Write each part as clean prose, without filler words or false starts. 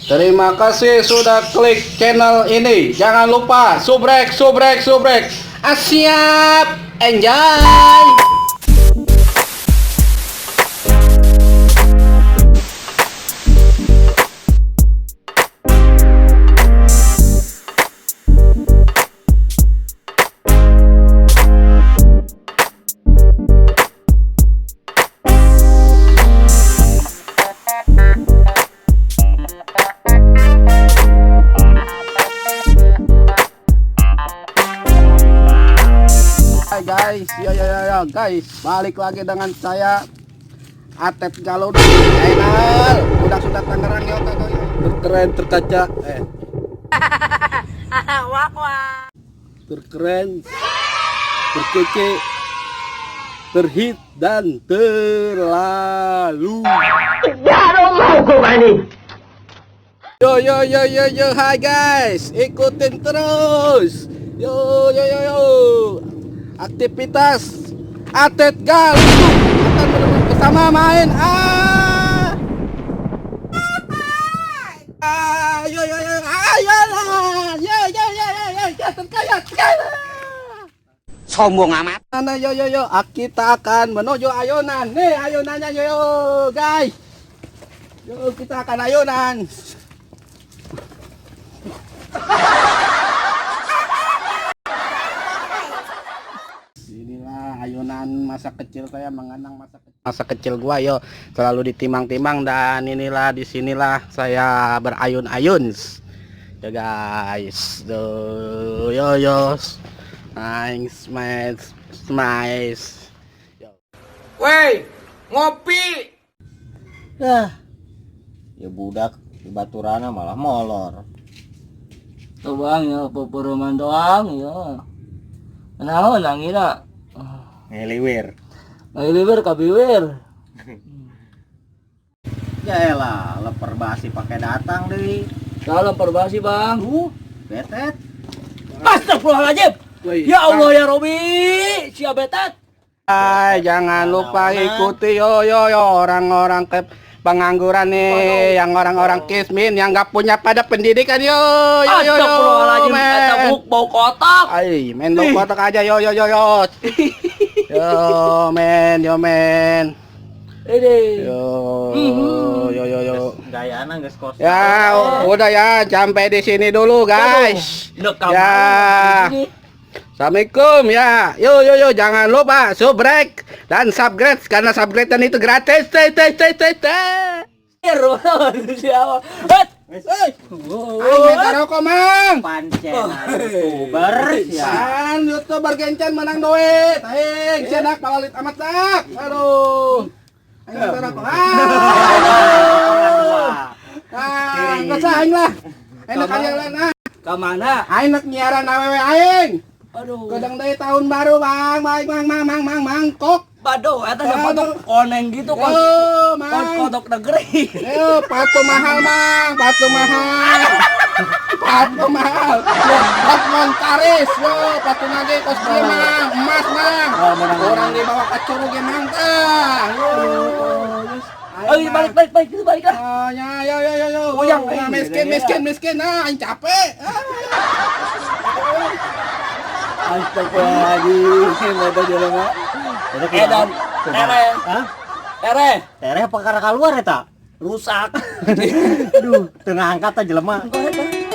Terima kasih sudah klik channel ini. Jangan lupa subrek, subrek, subrek. Siap, enjoy. Hai guys, yo yo yo yo guys, balik lagi dengan saya Atet Galuh Channel. Udah sudah Tangerang yo yo yo. Terkeren terkaca Terkeren, terkece, terhit dan terlalu. Yo yo yo yo yo, hai guys, ikutin terus. Yo yo yo yo. Aktivitas Atet Galuh akan bersama main yo yo yo yo yo yo yo yo yo terkaya terkaya. Sombong amat. Nah, yo yo yo, kita akan menuju ayunan. Nih ayunannya yo yo guys. Yo kita akan ayunan. Inilah ayunan masa kecil saya, mengenang masa kecil gua yo, selalu ditimang-timang, dan inilah disinilah saya berayun-ayun. Ya guys, tuh yo yo. Nice, nice, nice. Woi, ngopi. Dah. Ya budak di Baturana malah molor. Tuh bang ya, peperuman doang ya. Naon langina. Ngeliwir. Ngeliwir kabiwir. Ya elah, leper basi pakai datang deui. Kalau perbasi bang. Betet. Astagfirullahaladzim. Ya Allah ya Robi, siap betet. Hai, jangan lupa ikuti yo yo yo orang-orang ke pengangguran nih, yang orang-orang kismin yang nggak punya pada pendidikan yo yo yo yo. Astagfirullahaladzim, eta Men. buk bau kotak. Ai, men bau kotak aja yo yo yo yo. Yo men, yo men. Ini. Yo yo yo yo. Gayana geus kos. Ya, udah ya, sampai di sini dulu guys. Ya. Assalamualaikum ya. Yo yo yo, jangan lupa subrek dan subscribe karena subscribe dan itu gratis. Teh teh teh teh teh. Siapa? Het. Hei, aing minta rokok mang. Pancen YouTuber ya. Pan YouTuber gencan menang duit. Aing sia palalit amat dak. Aduh. Aing minta rokok. Aduh. Ah, geus aing lah. Enak aja lah nah. Ke mana? Aing nak nyiaran awewe aing. Aduh. Kadang dari tahun baru bang, bang, bang, bang, bang, bang, mangkok. Baduh, eta sepatu koneng gitu kos. Yo, Kos mang. kodok negeri. Yo, patu mahal mang, patu mahal. Patu mahal. Yo, Hotman Paris, yo, patu nage kos kieu mang, emas mang. Orang dibawa ke curug ge mang tah. Yo. Ayo balik balik balik itu balik lah. Oh, ya, yo yo yo yo. Goyang, Nah, miskin, miskin, miskin. Nah, aing capek. Ah. Astagfirullahaladzim, eta jelema. Edan, tere. Hah? Tere, Tereh apa karena keluar eta? rusak. Aduh, teu ngangkat aja jelema. Ya, ya, ya, yo, yo,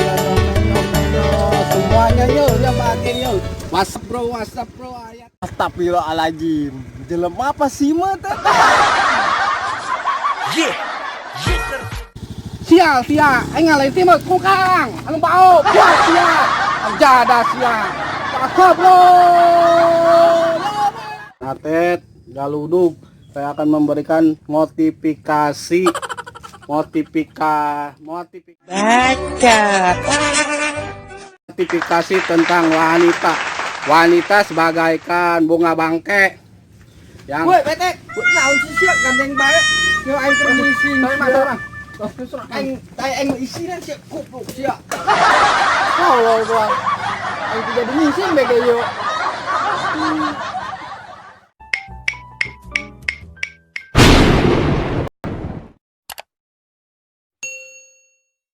yo, yo, yo, semuanya yo, yo bagian yo. WhatsApp bro, WhatsApp bro, ayat. Astagfirullahaladzim. Jelema apa sih mah teh? Sial, sia, aing ngalahin timur kukang, anu bau, buat sia, jada sia, cakep bro. Atet Galudug, saya akan memberikan notifikasi, baca, notifikasi tentang wanita, wanita sebagaikan bunga bangke. Yang Woi, betet. Naon sih sia gandeng bae. Yo aing keur ngising. Sorry, Mang, sorry, Mang. Aing aing isinan sia kupluk sia. Tolol doang. Aing teu jadi ngising bege yo.